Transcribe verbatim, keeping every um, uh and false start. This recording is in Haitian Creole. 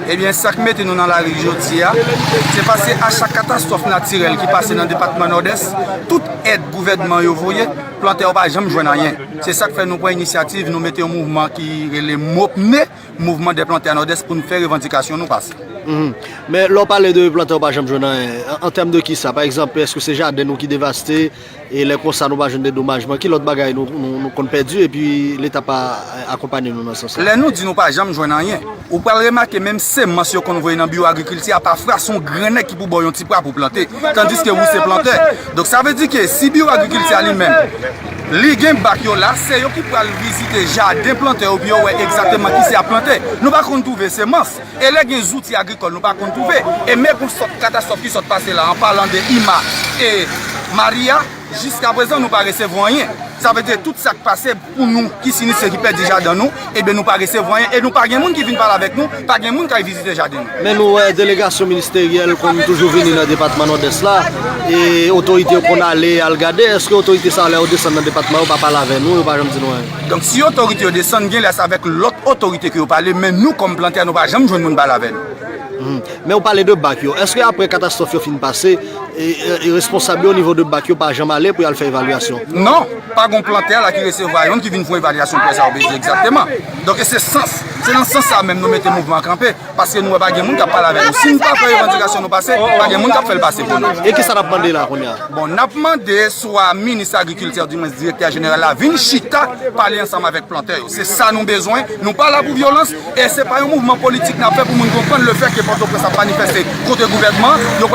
Ebyen, sa k mete nou nan lari jodi a, se paske a chak katastwòf natirèl ki pase nan depatman Nòdès, tout èd gouvènman yo voye, plantè yo pa janm jwenn anyen. Se sa k fè nou pran inisyativ, nou mete yon mouvman ki rele MOPNE, Mouvman dè Plantè Nòdès, pou n fè revandikasyon nou pase. Mhm. Men lè w pale de plantè yo pa janm jwenn anyen, an, an tèm de kisa? Pa egzanp, èske se jaden nou ki devaste, e lè konsa nou pa jwenn dedomajman? Ki lòt bagay nou, nou, nou konn pèdi epi Leta pa, eh, akonpanye nou nan sans sa? Lè nou di nou pa janm jwenn anyen, ou pral remake menm semans yo konn voye nan biwo agrikilti a, pafwa se yon grannèg ki pou ba w yon ti pwa pou plante, tandiske ou se plantè. Donk sa vle di ke si biwo agrikilti a li menm, li gen bak yo la, se yo ki pral vizite jaden plantè yo pou yo wè egzakteman kisa y ap plante. Nou pa konn twouve semans. E lè gen zouti agrikòl, nou pa konn twouve. E men gon sòt katastwòf ki sòt pase la, an palan de Irma e Maria, jiskaprezan nou pa resevwa anyen. Sa vle di tout sa k pase pou nou ki sinistre, ki pèdi jaden nou, ebyen nou pa resevwa anyen. E nou pa gen moun ki vin pale avèk nou, pa gen moun k al vizite jaden nou. Men nou wè delegasyon ministeryèl konn toujou vini nan depatman Nòdès la, e otorite yo konn ale al gade. Èske otorite sa yo, lè yo desann nan depatman, yo pa pale avè nou, yo pa janm di nou anyen? Donk si otorite yo desann, gen lè se avèk lòt otorite ke yo pale, men nou kòm plantè, nou pa janm jwenn moun pale avè nou. Mhm. Men ou pale de bak yo. Èske apre katastwòf yo fin pase, e, e, e responsab yo o nivo de bak yo pa janm ale pou y al fè evalyasyon? Non, pa gon plantè la ki resevwa youn ki vin fè yon evalyasyon pou wè sa yo bezwen egzakteman. Donk e se sans, se nan sans sa menm nou mete mouvman an kanpe, paske nou wè pa gen moun k ap pale avè nou. Si nou pa fè revandikasyon nou pase, pa gen moun k ap fè l pase pou nou. E kisa n ap mande la kounye a? Bon, n ap mande swa minis agrikilti, dimwens direktè jeneral la, vin chita, pale ansanm avèk plantè yo. Se sa nou bezwen. Nou pa la pou vyolans, e se pa yon mouvman politik n ap fè pou moun konprann le fè ke Pòtoprens ap manifeste kont gouvènman. Yo